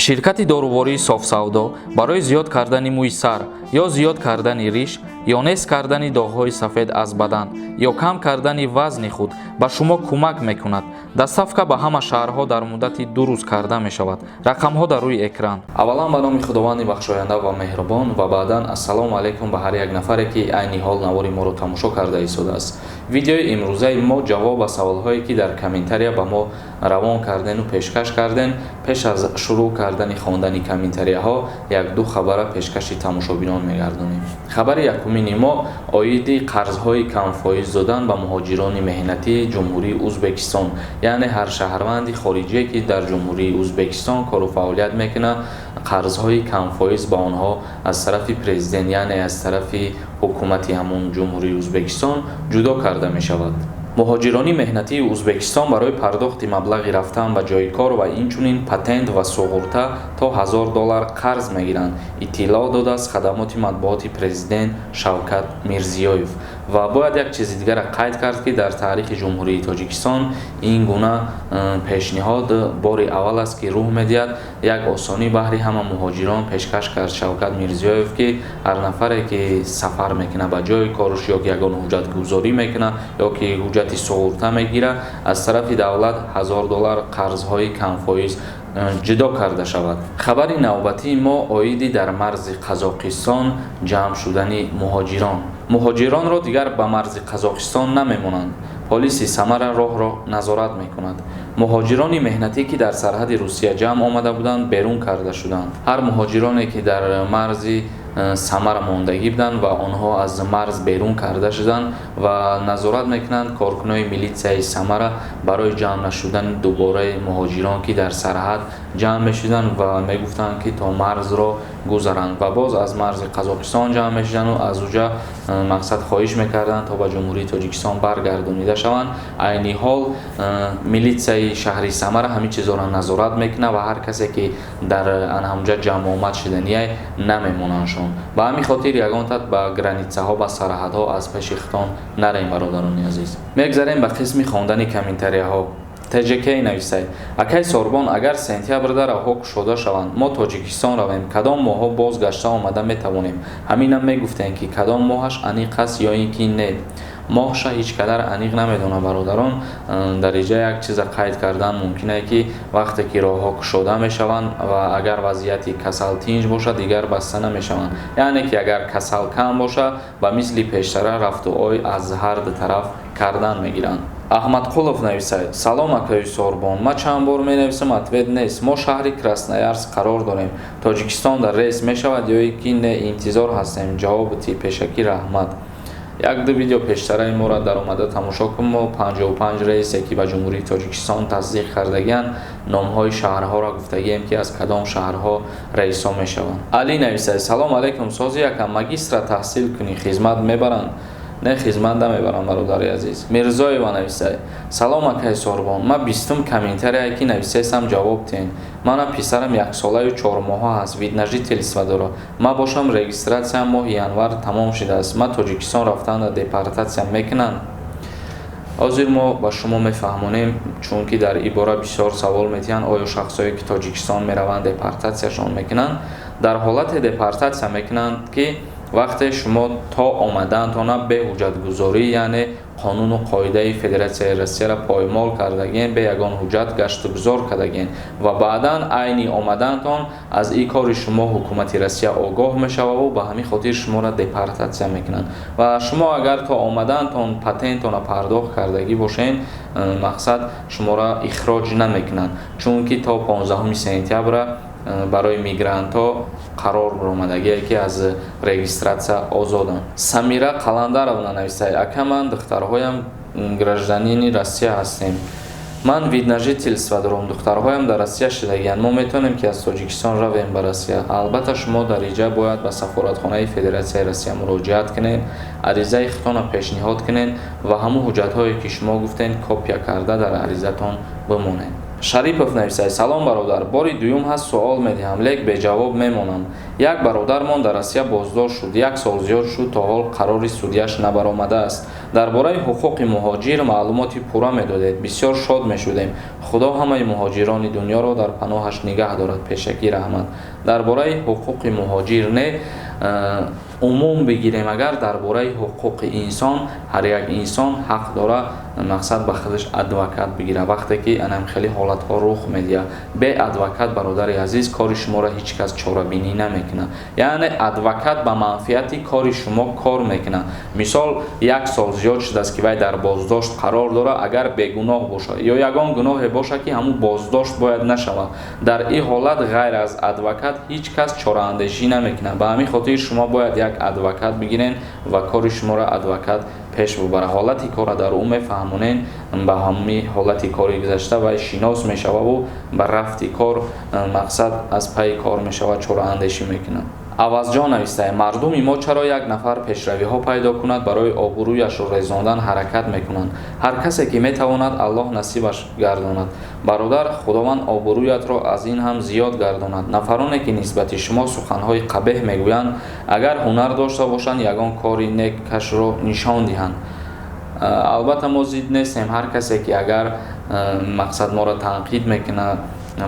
Ширкати дорувории Софсавдо барои зиёд кардани мӯи сар ё зиёд кардани риш ё нест кардани доғҳои сафед аз бадан ё кам кардани вазни худ ба шумо кӯмак мекунад. Доставка ба ҳама шаҳрҳо дар муддати 2 рӯз карда мешавад. Рақамҳо дар рӯи экран. Аввалан, ба номи Худованди бахшоянда ва меҳрубон ва баъдан ассалому алайкум ба ҳар як нафаре, ки айни ҳол навори моро тамошо карда истодааст. Видеои имрӯзаи мо ҷавоб ба саволҳое, ки дар комментария ба мо равон кардену пешкаш карден. Пеш аз шурӯъ кардани хондани комментарияҳо як-ду хабара пешкаши тамошобинон мегардонем. Хабари якумини мо оиди қарзҳои камфоиз додан ба муҳоҷирони меҳнатии Ҷумҳурии Ӯзбекистон, яъне ҳар шаҳрванди хориҷие, ки дар Ҷумҳурии Ӯзбекистон кору фаъолият мекунад, қарзҳои камфоиз ба онҳо аз тарафи президент, яъне аз тарафи ҳукумати ҳамон Ҷумҳурии Ӯзбекистон ҷудо карда мешавад. Муҳоҷирони меҳнатии Ӯзбекистон барои пардохти маблағи рафтан ба ҷои кор ва инчунин патент ва суғурта то 1000 доллар қарз мегиранд, иттилоъ додааст хадамоти матбуоти президент Шавкат Мирзиёев. Ва бояд як чизи дигарро қайд кард, ки дар таърихи Ҷумҳурии Тоҷикистон ин гуна пешниҳод бори аввал аст, ки рӯҳ медиҳад. Як осонӣ баҳри ҳама муҳоҷирон пешкаш кард Шавкат Мирзиёев, ки ҳар нафаре, ки сафар мекунад ба ҷои корш ё ки ягон ҳуҷҷатгузорӣ мекунад, ё ки ҳуҷҷати суғурта мегирад, аз тарафи давлат 1000 доллар қарзҳои камфоиз ҷудо карда шавад. Хабари навбатии мо оиди дар марзи Қазоқистон ҷамъ шудани муҳоҷирон. Муҳоҷиронро дигар ба марзи Қазоқистон намемонанд, полиси Самара роҳро назорат мекунад. Муҳоҷирони меҳнатӣ, ки дар сарҳади Русия ҷамъ омада буданд, берун карда шуданд. Ҳар муҳоҷироне, ки дар марзи Самара мондагӣ буданд ва онҳо аз марз берун карда шуданд ва назорат мекунанд коркунои милитсияи Самара барои ҷамъ нашудани дубораи муҳоҷирон, ки дар сарҳад ҷамъ мешуданд ва мегуфтанд, ки то марзро гузаранд ва боз аз марзи Қазоқистон ҷамъ мешуданду аз уҷа мақсад хоҳиш мекарданд, то ба Ҷумҳурии Тоҷикистон баргардонида шаванд. Айни ҳол милитсияи шаҳри Самара ҳамин чизҳоро назорат мекунад ва ҳар касе, ки дар ҳамҷа ҷамъомад шуданияй, намемонандшон. Ба ҳамин хотир ягонтат ба границаҳо, ба сарҳадҳо аз пеши хитон нарем, бародарони азиз. Мегзарем ба қисми хондани комментарияҳо. ТЖК нависай: «Акай Сорбон, агар сентябрда роҳҳо кушода шаванд, мо Тоҷикистон равем, кадом моҳҳо боз гашта омада метавонем? Ҳаминам мегуфтем, ки кадом моҳаш аниқ аст ё ин ки не?» Моҳша ҳеҷ қадар аниқ намедонам, бародарон. Дар инҷа як чиза қайд кардан мумкин ки вақте ки роҳҳо кушода мешаванд ва агар вазъияти касал тинҷ бошад, дигар баста намешаванд, яъне ки агар касал кам бошад, ба мисли пештара рафту ой аз ҳар ду тараф кардан мегиранд. Аҳмадқулов нависад: «Салом, акаи Сорбон, ман чанд бор менависам, ответ нест. Мо шаҳри Красноярск қарор дорем. Тоҷикистон дар рейс мешавад ё ки не? Интизор ҳастем ҷавоби пешакӣ, раҳмат». Як-ду видео пештараи моро даромада тамошо кун. Мо 55 рейсе, ки ба Ҷумҳурии Тоҷикистон тасдиқ кардагианд, номҳои шаҳрҳоро гуфтагием, ки аз кадом шаҳрҳо рейсҳо мешаванд. Али нависад: «Салом алайкум, сози якам, магистра таҳсил кунӣ, хизмат мебаранд?» Не, хизмат намебарам, бародари азиз. Мирзоева нависад: «Салом, акай Сорбон, ман 20-ум комментарие, ки нависесам, ҷавоб тиҳен. Мана писарам яксолаю 4 моҳа ҳаст, вид на жительство дорад. Ман бошам, регистратсиям моҳи январ тамом шудааст. Ман Тоҷикистон рафтанда депортатсия мекунанд?» Ҳозир мо ба шумо мефаҳмонем, чунки дар ибора бисёр савол медиҳанд: оё шахсое, ки Тоҷикистон мераванд, депортатсияшон мекунанд? Дар ҳолате депортатсия мекунанд, ки вақте шумо то омадаантона беҳуҷҷатгузорӣ, яъне қонуну қоидаи Федератсияи Россияро поймол кардагиен, бе ягон ҳуҷҷат гаштугузор кардагиен ва баъдан айни омадаантон аз ин кори шумо ҳукумати Россия огоҳ мешававу ба ҳамин хотир шуморо депортатсия мекунанд. Ва шумо агар то омадаантон патентона пардохт кардагӣ бошед, мақсад, шуморо ихроҷ намекунанд, чунки то 15 сентябра барои мигрантҳо қарор баромадагие, ки аз регистратсия озоданд. Самира Қаландаровна нависад: «Ака, ман духтарҳоям гражданини Россия ҳастем, ман вид на жительство дорам, духтарҳоям дар Россия шудагианд. Мо метавонем, ки аз Тоҷикистон равем ба Россия?» Албатта, шумо дар инҷа бояд ба сафоратхонаи Федератсияи Россия муроҷиат кунед, аризаи худтонро пешниҳод кунед ва ҳамун ҳуҷҷатҳое, ки шумо гуфтед, копия карда дар аризатон бимонед. Шарипов нависад: «Салом, бародар, бори дуюм ҳаст суол медиҳам, лек беҷавоб мемонам. Як бародармон дар Россия боздошт шуд, як сол зиёд шуд, то ҳол қарори судяш набаромадааст. Дар бораи ҳуқуқи муҳоҷир маълумоти пурра медодед, бисёр шод мешудем. Худо ҳамаи муҳоҷирони дунёро дар паноҳаш нигаҳ дорад. Пешакӣ раҳмат. Дар бораи ҳуқуқи муҳоҷир не, умум бигирем, агар дар бораи ҳуқуқи инсон, ҳар як инсон ҳақ дора мақсад ба худаш адвокат бигира, вақте ки анам хеле ҳолатҳо рух медиҳад. Бе адвокат, бародари азиз, кори шуморо ҳеҷ кас чорабинӣ намекунад. Яъне адвокат ба манфиати кори шумо кор мекунад. Мисол, як сол зиёд шудааст, ки вай дар боздошт қарор дорад, агар бегуноҳ бошад ё ягон гуноҳе бошад, ки ҳамун боздошт бояд нашавад, дар ин ҳолат ғайр аз адвокат ҳеҷ кас чораандешӣ намекунад. Ба ҳамин хотир шумо бояд як адвокат бигирен ва кори шуморо адвокат пеш бубарад. Ҳолати корро дар ӯ мефаҳмонен, ба ҳамин ҳолати кори гузашта вай шинос мешававу ба рафти кор мақсад аз пайи кор мешавад, чораандешӣ мекунад. Авазҷон навистае: мардуми мо чаро як нафар пешравиҳо пайдо кунад, барои обрӯяшро резондан ҳаракат мекунанд? Ҳар касе ки метавонад, Аллоҳ насибаш гардонад. Бародар, Худованд обрӯятро аз ин ҳам зиёд гардонад. Нафароне ки нисбати шумо суханҳои қабеҳ мегӯянд, агар ҳунар дошта бошанд, ягон кори нек кашро нишон диҳанд. Албатта, мо зид нестем. Ҳар касе ки агар мақсад моро танқид мекунад,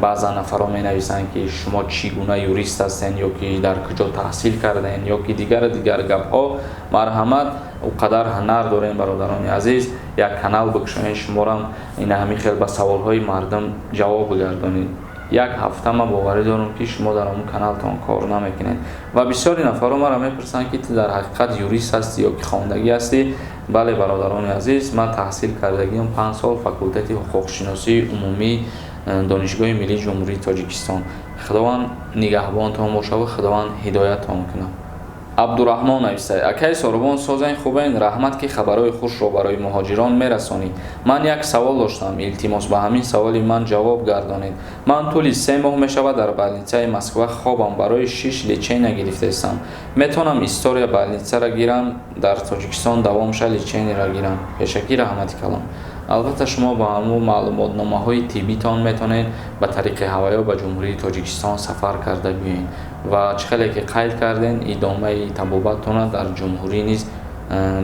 баъзан нафарҳо менависанд, ки шумо чӣ гуна юрист ҳастен ё ки дар куҷо таҳсил кардаен ё ки дигару дигар гапҳо. Марҳамат, ӯ қадар ҳунар дорем, бародарони азиз, як канал бикушоед, шуморам ина ҳамин хел ба саволҳои мардум ҷавоб бигардонед. Як ҳафта ман боварӣ дорам, ки шумо дар ҳамун каналтон кор намекунед. Ва бисёри нафарҳо маро мепурсанд, ки ту дар ҳақиқат юрист ҳастӣ ё ки хондагӣ ҳастӣ? Бале, бародарони азиз, ман таҳсил кардагиам 5 сол факултети ҳуқуқшиносии умумии Донишгоҳи миллии Ҷумҳурии Тоҷикистон. Худованд нигаҳбонтон бошаву Худованд ҳидояттон кунад. Абдураҳмон нависад: акай Соробон, созайн, хубен? Раҳмат, ки хабарҳои хушро барои муҳоҷирон мерасонӣ. Ман як савол доштам, илтимос, ба ҳамин саволи ман ҷавоб гардонед. Ман тӯли 3 моҳ мешавад дар больницаи Москва хобам, барои шиш лечения гирифтаистам. Метавонам история больницаро гирам, дар Тоҷикистон давомша лечениеро гирам? Пешакӣ раҳмати калон. Албатта, шумо ба ҳамун маълумотномаҳои тиббитон метавонед ба тариқи ҳаваё ба Ҷумҳурии Тоҷикистон сафар карда биёед ва чӣ хеле ки қайд кардем, идомаи табобаттона дар ҷумҳурӣ низ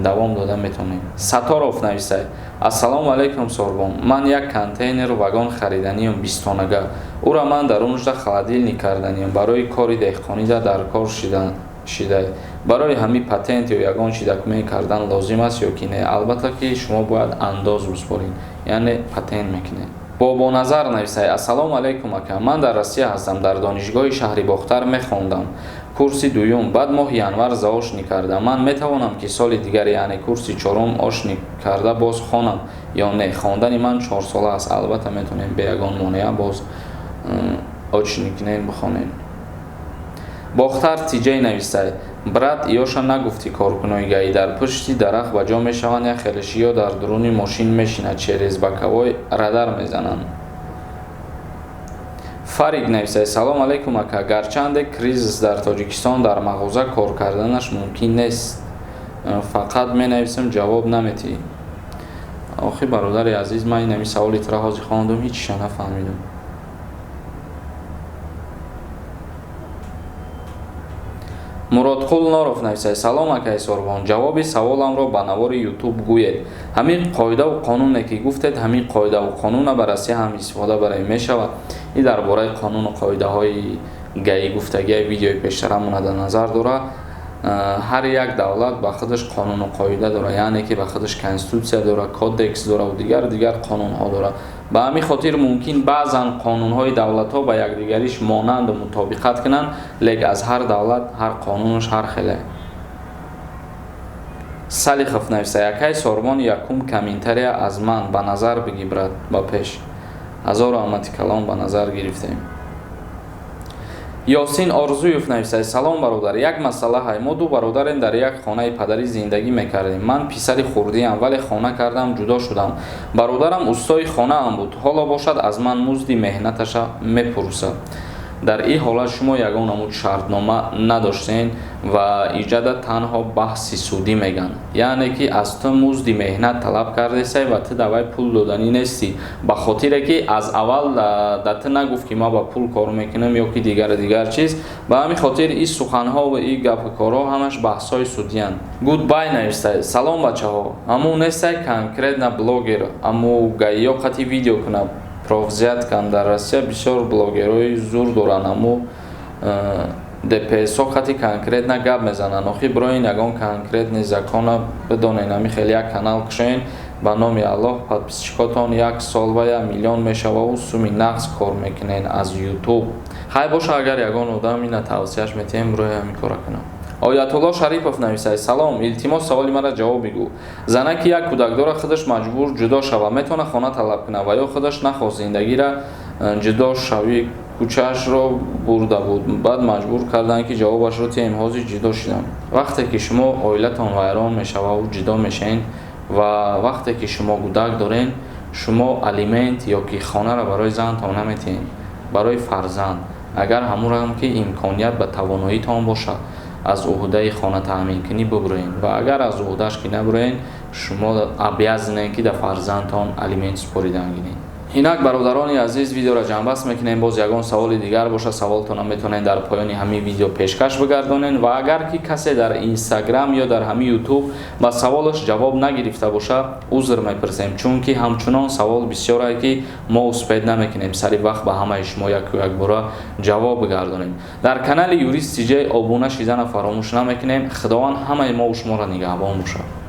давом дода метавонед. Саторов нависад: ассалому алайкум, Сорбон. Ман як контейнеру вагон хариданиям, бистонага. Ӯра ман дар унҷа холодильник карданиям, барои кори деҳқонида дар кор шидай. Барои ҳамин патент ё ягон чи документ кардан лозим аст ё ки не? Албатта, ки шумо бояд андоз бисупоред, яъне патент мекунед. Бобоназар нависад: ассалому алайкум, ака. Ман дар Россия ҳастам, дар донишгоҳи шаҳри Бохтар мехондам, курси дуюм. Баъд моҳи январ заочный кардам. Ман метавонам, ки соли дигар, яъне курси чорум, очный карда боз хонам ё не? Хондани ман 4сола аст. Албатта, метавонем, бе ягон монеа боз очный кунем, бихонем. Бохтар Тиҷай нависад: брат, ёша нагуфтӣ, коркунои ГАИ дар пушти дарахт ба ҷо мешаванд, як хелеши ё дар дуруни мошин мешинад, через боковой радар мезананд. Фарик нависад: салом алайкум, ака. Гарчанде кризис дар Тоҷикистон, дар мағоза кор карданаш мумкин нест? Фақат менависам, ҷавоб наметиҳӣ. Охи, бародари азиз, ман инами саволи тура ҳозир хондум, ҳечиша нафаҳмидам. Муродқул Норов нависад: салом, акай Сорбон, ҷавоби саволамро ба навори Ютуб гӯед. Ҳамин қоидаву қонуне ки гуфтед, ҳамин қоидаву қонуна ба Россия ҳам истифода барем мешавад? Ин дар бораи қонуну қоидаҳои ГАИ гуфтагия видеои пештарамона дар назар дорад. Ҳар як давлат ба худаш қонуну қоида дорад, яъне ки ба худаш конститутсия дорад, кодекс дорад дигар дигар қонунҳо дорад. Ба ҳамин хотир мумкин баъзан қонунҳои давлатҳо ба якдигариш монанду мутобиқат кунанд, лек аз ҳар давлат ҳар қонунаш ҳар хеле. Салихов нависа: якай Сорбон, якум комментария аз ман ба назар бигӣ, брат, ба пеш. Ҳазору раҳмати калон, ба назар гирифтем. Ёсин Орзуев нависад: салом, бародар, як масъала ҳай. Мо ду бародарем, дар як хонаи падарӣ зиндагӣ мекардем. Ман писари хурдиам, вале хона кардам, ҷудо шудам. Бародарам устои хонаам буд, ҳоло бошад аз ман музди меҳнаташа мепурсад. Дар ин ҳолат шумо ягон намуд шартнома надоштен ва иҷада танҳо баҳси судӣ мегӯянд, яъне ки аз ту музди меҳнат талаб кардесай ва ту давай пул доданӣ нестӣ, ба хотире ки аз аввал да ту нагуфт, ки ман ба пул кор мекунам ё ки дигару дигар чиз. Ба ҳамин хотир ин суханҳо ва ин гапу корҳо ҳамаш баҳсҳои судиянд. Гудбай навистай: «Салом, бачаҳо. Ҳамун нестай конкретно блогер, аму гаиё қати видео кунад, про взяткан. Дар Россия бисёр блогерҳои зур доранд, аму ДПСо қати конкретно гап мезананд. Охи бироин ягон конкретный закона бидонен. Ами хеле як канал кушоен, ба номи Аллоҳ, подписчикотон як сол ва 1 миллион мешававу суми нағз кор мекунен аз Ютуб. Хай боша, агар ягон одам ина тавсияш метиҳем, бирои ҳамин кора кунам». Оятулло Шарипов нависад: «Салом, илтимос, саволи маро ҷавоб бигӯ. Зане ки як кӯдак дорад, худаш маҷбур ҷудо шава, метавонад хона талаб кунад ва ё худаш нахост зиндагира ҷудо шавӣ, кӯчаашро бурда буд, баъд маҷбур карданд, ки ҷавобашро тиҳем, ҳозир ҷудо шудам». Вақте ки шумо оилатон вайрон мешававу ҷудо мешавед ва вақте ки шумо кӯдак доред, шумо алимент ё ки хонаро барои зантон наметиҳед, барои фарзанд. Агар ҳамонам ки имконият ба тавоноитон бошад, аз уҳдаи хона таъминкунӣ бубуроед ва агар аз уҳдааш ки набуроед, шумо обязанен, ки дар фарзандтон алимент супоридан гиред. Инак, бародарони азиз, видеоро ҷамъбаст мекунем. Боз ягон саволи дигар боша, саволтонро метавонед дар поёни ҳамин видео пешкаш бигардонед. Ва агар ки касе дар Инстаграм ё дар ҳамин Ютуб ба саволаш ҷавоб нагирифта боша, узр мепурсем, чунки ҳамчунон савол бисёре, ки мо успеть намекунем сари вақт ба ҳамаи шумо яку якбора ҷавоб бигардонем. Дар канали Юрист Тиҷай обуна шидана фаромӯш намекунем. Худованд ҳамаи мову шуморо нигаҳбон бошад.